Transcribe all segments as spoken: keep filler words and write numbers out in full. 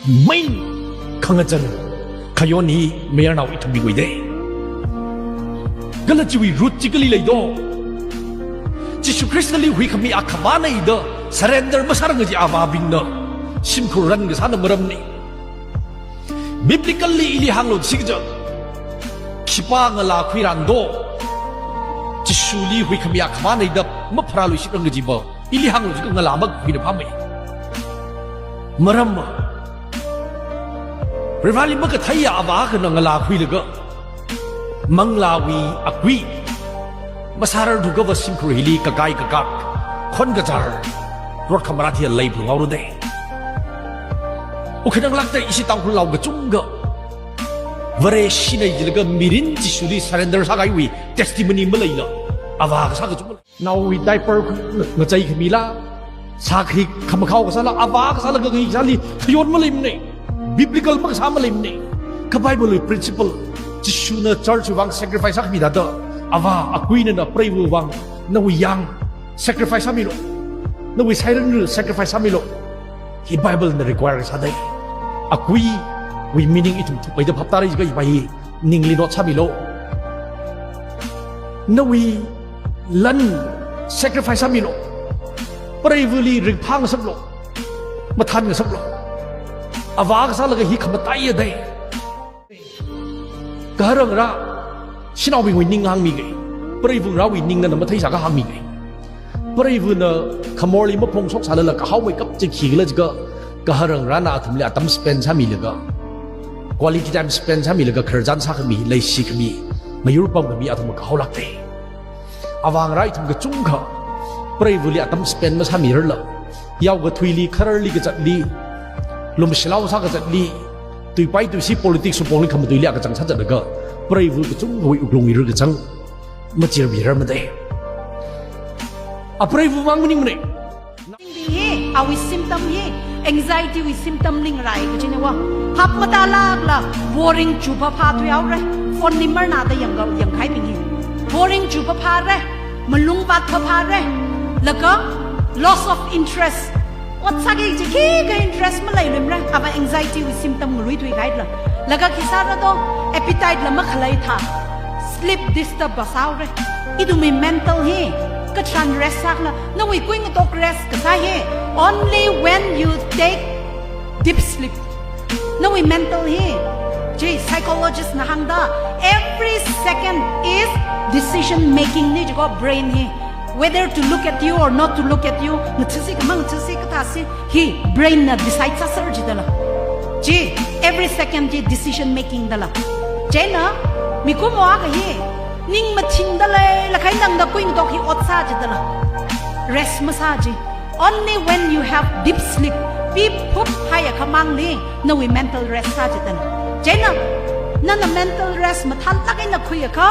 Main khangazan khayon hi mayarnao ithumbingwui dei. Kala chiwui root chi kali leido? Jishu Khristali huikhami akhamānei da surrender masāranga kaji avābingna shimkhur ran kasāna maramnei. Biblically ili hānglu chikaja, khipā ngalā khuirando, Jishuli huikhami akhamānei da mapharāluishitranga kajiva, ili hānglu chika ngalā makhuina phāmei. Maramva, Vareli makatheiya avā akhana ngalā khuilaga, manglāwui akui masārarthu kava shimkhur hili kakai kakak, khon kazār, rot khamarā thila leiphalungra dei. Wukhanang lākta ishi Tangkhulnao kachungkha Vareshinei jilaga mirin Jishuli surrender sākahaiwui testimony maleila, avā kasā kachungkha lei. Naowui diaper ngachei khamila, sākri khamakhao kasāla, avā kasāla kakhi kasāli khayon maleimanei. Biblical makasā maleimanei. Kha Bible wui principle, Jishuna church vang sacrifice sākhami thāda, avā akuina na preiva vang nawui yang sacrifice sāmilu. Nawui sairanra sacrifice sāmilu. Hi Bible na require kasā dei. Akuiwui meaning ithum thuipaida phaptāra jiakha hiva hi ningli note sāmilu. Nawui lan sacrifice sāmilu. Preivali ringphāngasaklu. Mathānngasaklu. Avā kasālaga hi khamataiya dei. Gaharngarā, shanaobingwui ning hāngmiga. Preivangarāwui ning nana matheisāakha hāngmiga. Preivana khamorli maphongshok sālala kahaomeikap chi khikhala jiakha, gaharngarāna athumli atam spend sāmilaga, quality time spend sāmilaga, khararchan sākhami, leishikhami, mayur pamkhami athum kahaolāk dei. Avāngarā ithum kachungkha preivali atam spend masāmirarla, yaokathuili, khararli kazatli, lumshilao sākazatli, tuipai tuishi politics wui pongli khamatuili akachang sāzatlaga, preiva kachungkhawui wuklungwui rikachang machirmirarma dei. Apreiva vang maningmanei. Hi, awui symptom hi, anxiety wui symptom li ngarai kajinei va. Phap matālākla, boring chuphaphā thuihaora. Phone li marnada yangka, yangkahaibing hi. Boring chuphaphāra, malung vātphaphāra. Laga loss of interest. Ot sāki kaji khikha interest maleiluimara. Ava anxiety wui symptom ngarui thuikahaila. Laga khi sāra do, appetite la makhalei thā. Sleep disturb vāsāhaora. Ithumwui mental hi, katharan rest sākhala, nawui kuingatok rest kasā hi, only when you take deep sleep. Nawui mental hi, chi psychologist na hāngda, every second is decision making ni jiko brain hi. Whether to look at you or not to look at you, ngathasi kha mangathasi kathāsi, hi brain na decide sāser jidala. Chi, every second chi decision making dala. Chieina, mikumo akha hi, ning mathingda leilakha eina nangda kuingatok hi ot sā jidala. Rest masā ji. Only when you have deep sleep, piphup haiakha mangli, nawui mental rest sā jidala. Chieina, nana mental rest mathālāk eina khuiakha,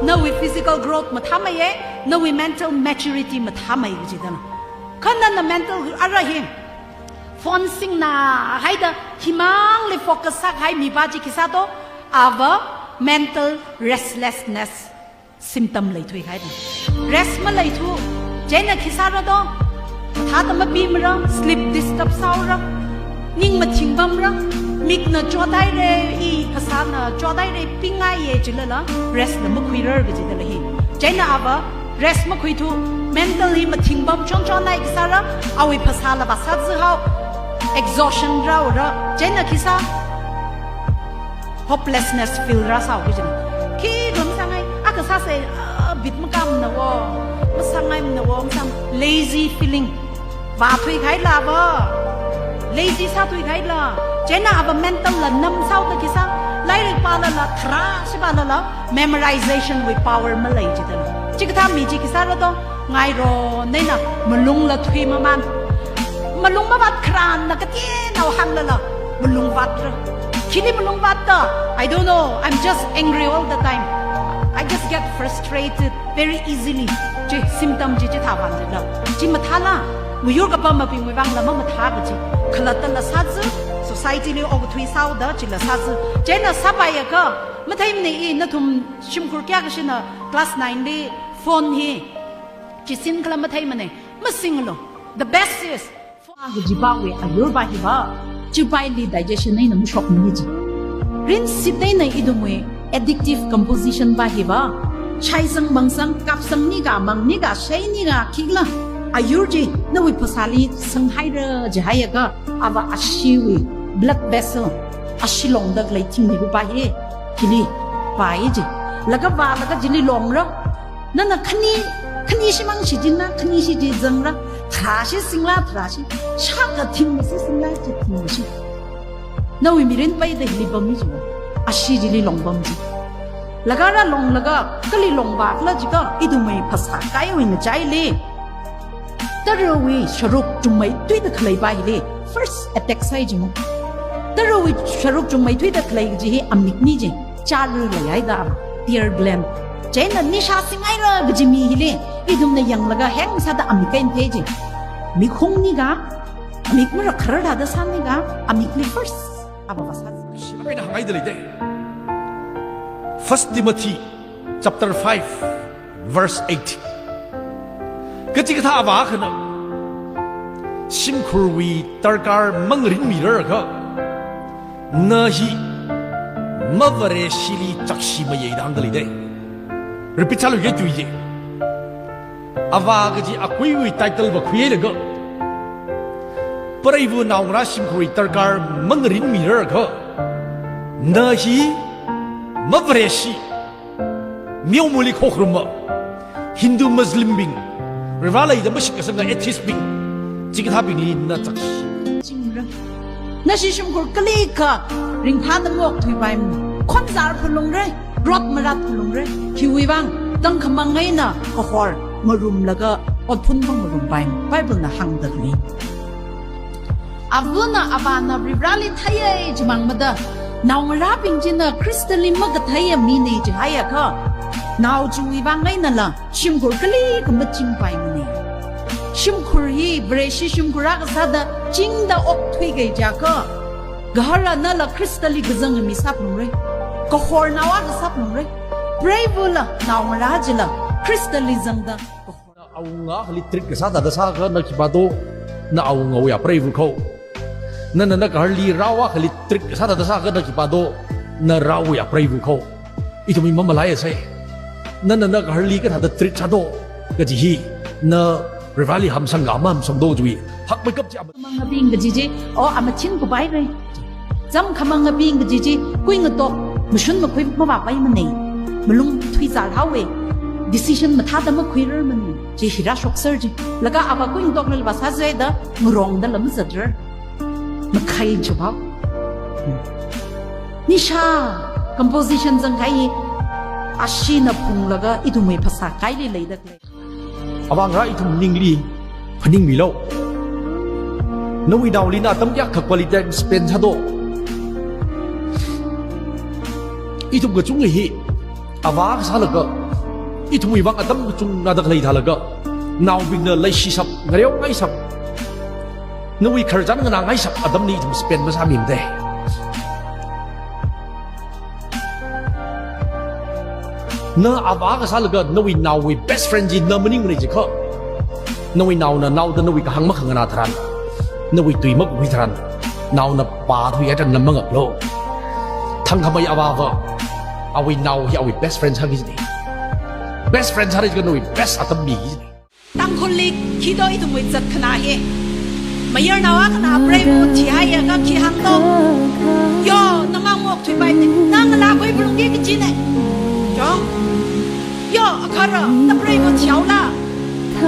nawui physical growth mathāmeiya, nawui mental maturity mathāmei kajidala. Kha nana mental ara hi, phone singna haida himangli focus sākahai mipā chi khi sā do, ava mental restlessness symptom leithuikahai. Rest maleithu, chieina khi sāra do, thāda mapimara, sleep disturb sāhaora, ning mathingpamra, mikna chothaira, i phasāna chothaira, pingaiya jilala, rest la makhuirar kajidala hi. Chieina ava, rest makhuithu, mental hi mathingpam chonchonnai khi sāra, awui phasāla vāsāzihao, exhaustion rāhaora, chieina khi sā, hopelessness feel rāsāhao kajina. Khi dum sāngai, akha sāsa, ah, bit makamna wo, masāngaimana wo, masāng lazy feeling. Vāthuikahaila va. Lazy sāthuikahaila. Chieina ava mental la namsāhaoda khi sā, lairik pālala, tharāshi pālala, memorization wui power malei jidala. Chikathā mi chi khi sāra do, ngairo, neina, malungla thuimaman. Malung mavāt kharānna kateonao hānglala, malung vātra. Khili malung vātta, I don't know, I'm just angry all the time. I just get frustrated very easily. Chi symptom chi chithāvān jila. Chi mathāla, miyur kapamabingwui vangla mamathā kaji. Khalattala sāzi, society li okathui sāhaoda chila sāzi. Chieina sāpaiakha, matheimanei i nathum shimkhur kayākhashina class nine li phone hi, chi singkhala matheimanei, masinglu. The best is, Kajipawui ayurpa hiva, chiwuivangli digestion eina mashokmana ji. Rinsit eina ithumwui addictive composition pa hiva, shaisang mangsang, kapsang nika, mang nika, shai nika, khikhala, ayur chi nawui phasāli sanghaira jihaiakha, ava ashiwui blood vessel, ashi longda khalei thingli rupa hi, hili pai ji. Laga vālaga chili longra. Nana khani, khani shimang shichinna, khani shichi zangra, tharāshi singla, tharāshi, shākha thingmasi singla, chi thingmasi. Nawui mirin paida hili pammi ji, ashi chili longpam ji. Laga rālonglaga, kali longpamkhala jiakha, ithumwui phasā kaiwui ngachaili, tarawui sharuk chungmeithuida khaleipa hili first attack sāi jimo. Tarawui sharuk chungmeithuida khalei kaji hi amikna ji, chālu leihaida, tear gland. Chieina nisha singhaira kaji mi hili, ithumna yanglaga heng sāda amik eina thei ji. Mik hung nika, amik mara kharar thāda sā nika, amikli first ava vāsā. Shimkhurna hānghaida lei de. First Timothy chapter five, verse eight. Kachikathā avā akhana shimkhurwui darkar mangarinmirar akha, na hi mavareshili chakshi mayei da hāngda lei de. Repeat sāluike tui ji. Avā kaji akuiwui title va khuihailaga, preiva naongarā shimkhurwui darkar mangarinmirar akha, na hi mavareshi, meomali khokharuma, Hindu Muslim bing, Varivara leida mashitkasanga atheist bing, chikathābingli na chakshi. Chingra. Nashi shimkhur kalikha ringphāda maokthuipaimana. Khonzar phalungra, rot marat phalungra. Khiwuivang, tangkhamang eina kahor ngarumlaga otphun mangarumpaimana. Bible na hāngda khalei. Avana avāna Varivarali theiya jimang mada, naongarābing china Khristali makatheiya mina jihaiakha, nao chiwuivang einala shimkhur kalikha machingpaimana. Shimkhur hi Vareshi shimkhur akha sāda chingda okthuiki jiakha, gahara nala Khristali kazanga mi sāphalungra. Kahor nao akha sāphalungra. Preivala naongarā chila Khristali zangda kahor. Awunga akhali treat kasā thāda sāakha na khipā do, na awungawui apreiva kho. Nana nagaharli rao akhali treat kasā thāda sāakha na khipā do, na raowui apreiva kho. Ithum hi mamalaisei. Nana nagaharli kathāda treat sā do kaji hi, na Varivarali hamsang ka mahamsang do chiwui hakmeikap chi ama- Khamangabing kaji chi, o, amathin kupaira. Zam khamangabing kaji chi, kuingatok, mashun makhui mavāpaimana. Malung thuizār haowa. Decision mathāda makhuirarmana. Chi hi rāshokser ji. Laga ava kuingatok lala vāsāzeda, ngarongdala mazatrar. Makhai chupao. Nisha composition zangkahai, ashina phunglaga ithumwui phasā kaili leida khalei. Avāngarā ithum ningli phaningmilu. Nawui naoli na atam kayākha quality time spend sādo. Ithum kachungkha hi avā akha sālaga, ithumwui vang atam kachungna da khalei thālaga, naobingna leishishap, ngareongaishap, nawui khararchan nganāngaishap atamli ithum spend masāmimada. Na avā akha sālaga nawui naowui best friend chi na maningmana jiakha, nawui naona naoda nawui kahāng makhanganā tharan, nawui tui makakhui tharan, naona pāthuiya tharan na mangaplu. Thangkhamei avāva, awui nao hi awui best friend sāki jina. Best friend sāra jiakha nawui best atam miki jina. Tangkhulli khi do ithumwui zatkhanā hi. Mayarnao akhana apreiva thihaiakha khi hāng do. Yo, namang maokthuipaimana, na ngalā khuiphalungki kajina. Yo. Yo, agahara, napreiva thihaola.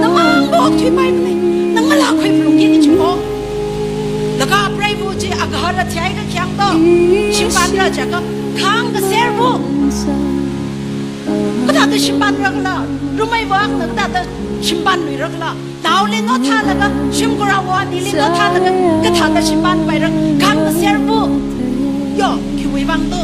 Namang maokthuipaimana, na ngalā khuiphalungki kaji pho. Laga apreiva chi agahara thihaiakha khi hāng do. Shimpanra jiakha, khāngkaserva. Kathāda shimpanra khala, rumeiva akhana kathāda shimpanluira khala. Naoli nothālaga, shimkhur awanili nothālaga, kathāda shimpanpaira, khāngkaserva. Yo, khiwuivang do,